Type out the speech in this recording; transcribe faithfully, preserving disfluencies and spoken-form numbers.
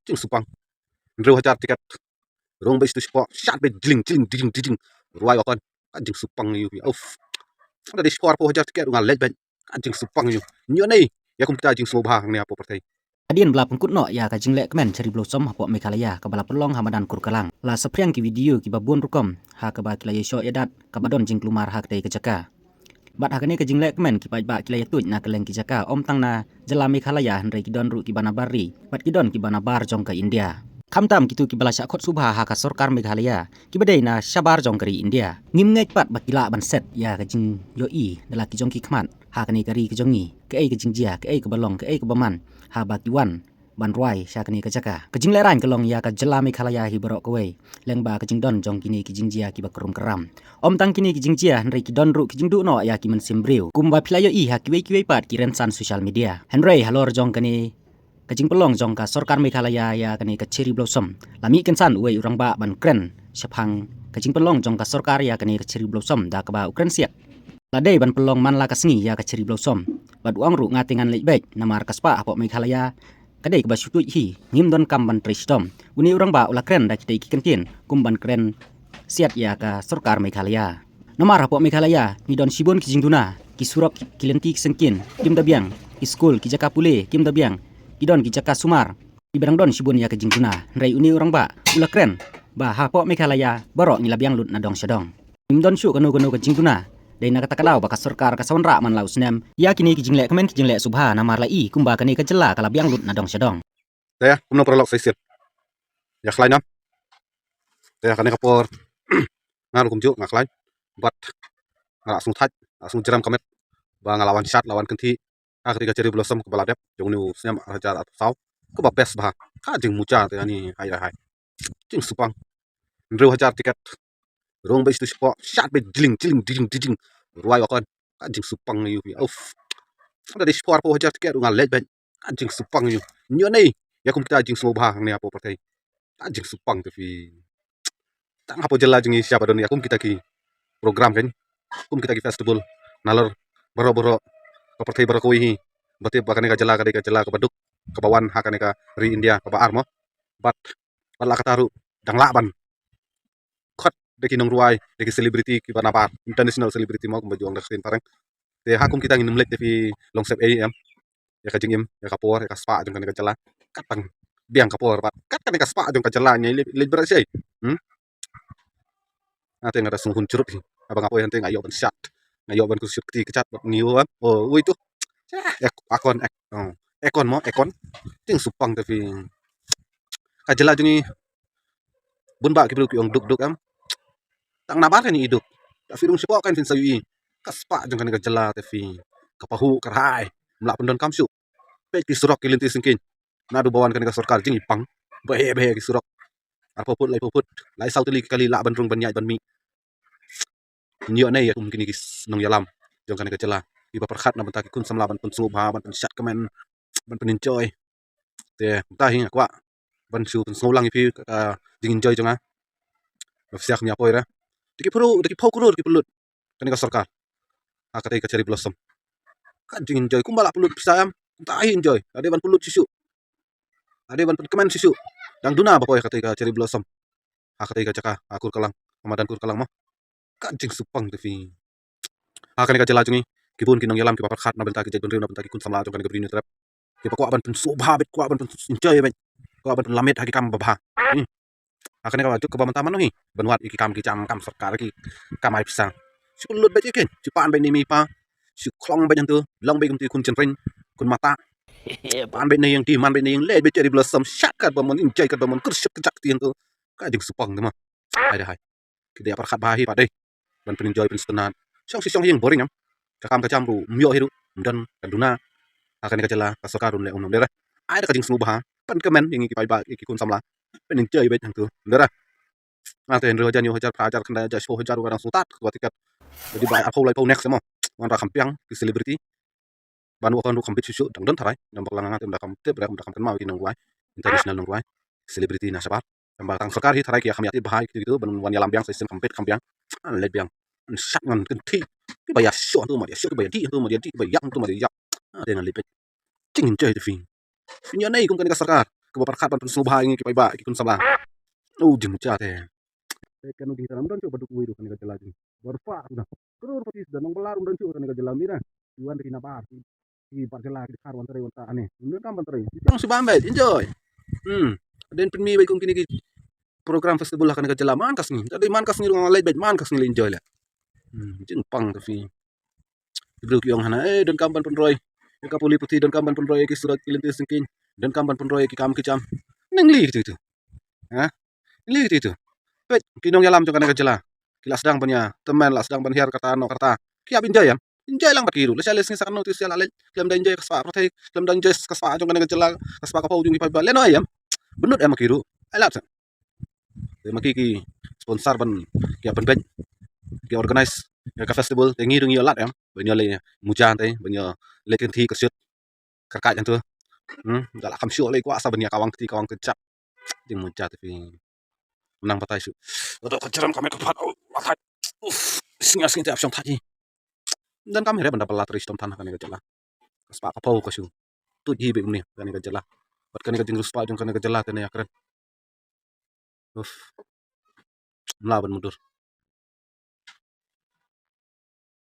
Jingsupang. Hynriew hajar tiket. Rung beit tu spot. Shat beit jling jling jling jling. Ruai wa kon. Ka jingsupang ïa u. Uff. Ada di spot arphew hajar tiket nga leit beit. Ka jingsupang ïa u. Nyo nei. Ïa kum kita jingsngewbha hangne hapoh pyrthei. Hadien ba la pynkut noh ïa ka jingleh kmen Cherry Blossom hapoh Meghalaya kaba la pynlong ha madan Kurkalang, la saphriang ki video kiba bun rukom ha kaba ki la ïashoh ïadat kaba don jingkulmar ha katei ka jaka. Bad ha kane ka jingleh kmen ki paidbah ki la ïatuid na kylleng ki jaka, ym tang na jylla Meghalaya hynrei ki don ruh kiba nabar ri bad ki don kiba nabar jong ka India. Khamtam kito kiba la shah khot sngewbha ha ka sorkar Meghalaya kiba dei na shabar jong ka ri India. Ngim ngeit pat ba ki lah ban set ïa ka jingïohi da la ki jong ki khmat ha kane ka ri ka jong ngi, kaei ka jingjia, kaei kaba long, kaei kaba man, haba ki wan ban rwai sha kane ka jaka. Ka jinglehrain ka long ïa ka jylla Meghalaya hi baroh kawei, lyngba ka jingdon jong kine ki jingjia kiba krum kram. Ym tang kine ki jingjia hynrei ki don ruh ki jingduh noh ïa ki mynsiem briew, kumba phi la ïohi ha kiwei kiwei pat ki rynsan social media. Hynrei halor jong kane ka jingpynlong jong ka sorkar Meghalaya ïa kane ka Cherry Blossom, la mih kynsan uwei u rangbah ban kren shaphang ka jingpynlong jong ka sorkar ïa kane ka Cherry Blossom da kaba u kren siat. La dei ban pynlong man la ka sngi ïa ka Cherry Blossom. Bad u ong ruh, nga te ngan leit beit namar ka spah hapoh Meghalaya ka dei kaba shu tuid hi, ngim don kam ban trei shitom. Une u rangbah u la kren da kitei ki kyntien kum ban kren siat ïa ka sorkar Meghalaya. Namar hapoh Meghalaya ngi don shibun ki jingduna, ki surok, ki lynti ki syngkien kim da biang, ki skul, ki jaka pule kim da biang, ki don ki jaka sumar kiba dang don shibun ïa ka jingduna. Hynrei une u rangbah u la kren ba hapoh Meghalaya baroh ngi la biang lut na dong sha dong. Ngim don shuh kano kano ka jingduna. Dei na kata ka daw ba ka sorkar ka sa wanrah man la u snem ïa kine ki jingleh kmen ki jingleh sngewbha namar la i kumba kane ka jylla ka la biang lut na dong sha dong. Te kumno paralok sa shisien? Ïa khlaiñ nam. Te kane ka por nga ruh kumjuh nga khlaiñ. Bad nga la sngewthait, la sngew jrem ka met ba nga la wan shad, la wan kynthih ha katei ka Cherry Blossom kaba la dep jong une u snem ar hajar arphew saw, kaba best bha. Ka jingmuja te ani hai hai hai. Jingsupang. Hynriew hajar tiket. Rung beit tu spot. Shat beit jling jling jling jling. Ruai wa kon. Ka jingsupang ïa u. Uff. Ada di spot arphew hajar tiket nga leit beit. Ka jingsupang ïa u. Nyo nei. Ïa kum kita jingsngewbha hangne hapoh pyrthei. Ka jingsupang te phi. Tang hapoh jylla jong ngi sha ba don ïa kum kita ki program kan, kum kita ki festival. Nalor baroh baroh ka pyrthei baroh kawei hi ba tip ba kane ka jylla ka dei ka jylla kaba duk, kaba wan ha kane ka ri India kaba ar mo. Bad, bad la kata ruh dang lah ban khot da ki nongruai, da ki celebrity kiba nabar, international celebrity mo, kumba ju ong da ka ktien phareng. Te ha kum kita ngin ym leit te phi long sep ei em. Ïa ka jingim, ïa ka por, ïa ka spah jong kane ka jylla. Kat tang biang ka por bad kat kane ka spah jong ka jylla ngi leit, leit bret shai. Hmm? Nga te nga da sngewhun churut hi. Haba nga poi hangte nga ïoh ban shad. Nga ïoh ban kut shut kti kjat bad ngi wan. Oh, ui tu. Ek, akon ek. Oh. Ekon mo, ekon. Jingsupang te phi. Ka jylla jong ngi bun bah ki briew ki ong duk duk em. Tang nabar kan i duk. Te phi rung shu kwah kan phin sa ïohi ka spah jong kane ka jylla te phi. Ka pahuh ka rhai. Ym lah pyndonkam shuh. Peit ki surok ki lynti syngkien. Naduh ba wan kane ka sorkar jingipang. Ba heh ba heh ki surok. Arphew phut, laiphew phut, lai saw tylli ki kali lah ban rung ban ïaid ban mih. Ngi ïoh nei ïa kum kine ki s-, nongïalam jong kane ka jylla kiba pyrkhat na bynta ki khun samla ban pynsngewbha, ban pynshad kmen, ban pynenjoy. Te mynta hi nga kwah ban shu pynsngew lang ïa phi ka, ka jingenjoy jong nga. Ba phi sngewbha ïa poi re. Da ki phew, da ki phew klur ki pynlut kane ka sorkar ha katei ka Cherry Blossom. Ka jingenjoy kumba la pynlut pisa em. Mynta hi enjoy. Ade ban pynlut shisha. Ade ban pynkmen shisha. Dang duna ba poi ha katei ka Cherry Blossom. Ha katei ka jaka, ha Kurkalang, ha madan Kurkalang mo. Ka jingsngewpang te phi. Ha kane ka jylla jong ngi, ki bun ki nongïalam kiba pyrkhat na bynta ki jaitbynriew, na bynta ki khun samla jong kane ka Bri Hynñiewtrep. Kiba kwah ban pynsngewbha beit, kwah ban pyn-, enjoy beit, kwah ban pynlamet ha ki kam babha. Hmm. Ha kane ka juk kaba mynta mano hi ban wad ïa ki kam ki jam, kam sorkar, ki kam ai pisa. Shu lut beit ïa ki, shu pan beit ne mei pa, shu khlong beit hangto, long beit kum ki khun jynreng, khun mata. Pan beit ne ïing, demand beit ne ïing, leh beit Cherry Blossom, shad kat ba mon, enjoy kat ba mon, kyrshet kjat kti hangto. Ka jingsngewpang te mo. Hai da hai. Ki dei pyrkhat bha hi pat dei ban pynenjoy pynsngewtynnat. Shong shi shong ïing boring em. Ka kam ka jam ruh ym ïoh hi ruh, ym don ka duna. Ha kane ka jylla ka sorkar ruh leh ong ym dei re. Ai da ka jingsngewbha, pynkmen ïa ngi ki paidbah, ïa ki khun samla. Pynenjoy beit hangto, ym dei re. Nga te hynriew hajar, hynñiew hajar, phra hajar, khyndai hajar, shiphew hajar, ruh ka dang sngewtat ka tiket. Dei ba ai arphew laiphew next em mo. Wan ra kham biang ki celebrity. Ban wa khon ruh kham bit shuh shuh, dang don tharai, dang bakla nga te ym da kham tip re, ym da kham kynmaw ïa ki nongruai, international nongruai, celebrity na shabar. Ym ba tang sorkar hi tharai ki ïa kham ïa tip bha ïa kito kito, ban wan ïalam biang sa shisien kham bit kham biang. An leit biang. An shad ngan kynthih. Kiba ïa shoh hangto mad ïa shoh, kiba ïa dih hangto mad ïa dih, kiba ïap hangto mad ïa ïap. Ah, te ngan leit beit. Jingenjoy te phi. Phin ïoh nei kum kane ka sorkar. kaba pyrkhat ban pynsngewbha ïa ngi ki paidbah ki khun samla. U jingmut jat te. Te kano jingtharai, ym don shuh ba duk wei ruh kane ka jylla jong ngi. Ba ruh pa ruh da. Crorepati da nong Bala ruh ym don shuh kane ka jylla, mira. Ki wan da ki nabar, ki, ki bar jylla ki dkhar wan trei wan ta ane. Ym donkam ban trei. Ki shong shu bam beit, enjoy. Hmm. Hadien pynmih beit kum kine ki program festival ha kane ka jylla, man ka sngi. Lada man ka sngi ruh nga leit beit, man ka sngi leh enjoy leh. Hmm. Jingpang ka phi. Ki briew ki ong hana, eh, donkam ban pynroi ïa ka pule puthi, donkam ban pynroi ïa ki surok ki lynti syngkien, donkam ban pynroi ïa ki kam ki jam. Nangli kito kito. Ha? Nangli kito kito. Peit, ki nongïalam jong kane ka jylla, ki la sdang ban ïa tymmen, la sdang ban hiar kata noh kata. Ki hap enjoy em? Enjoy lang bad ki ruh. Lashai lashisngi sa kano te sha la leit, khlem da enjoy ka spah pyrthei, khlem da enjoy ka spah jong kane ka jylla, ka spah ka phew jong ki paidbah. Lehnoh em? Bynnud em ma ki ruh? Ai lad. Te ma ki ki sponsor ban, ki ïa pynbeit, ki organize ïa ka festival, te ngi ruh ngi ïa lad em ban ïa leit mujan te, ban ïa leit kynthih kyrshiut kyrkhat hangto. Hmm, da la kham shuh lei kwah sa ban ïa kawang kti kawang kjat. Jingmut jat te phi. Nang batai shuh. Aduh, ka jrem ka met ka phat. Oh, batai. Uf, sngi sngi te ap shong thait hi. Donkam hi re ban da pynlait ri shitom than ha kane ka jylla. Ka spah ka phew ka shu tuid hi beit mynne kane ka jylla. Bad kane ka jingriewspah jong kane ka jylla te ne ïa kren. Uf. Mla ban mudur.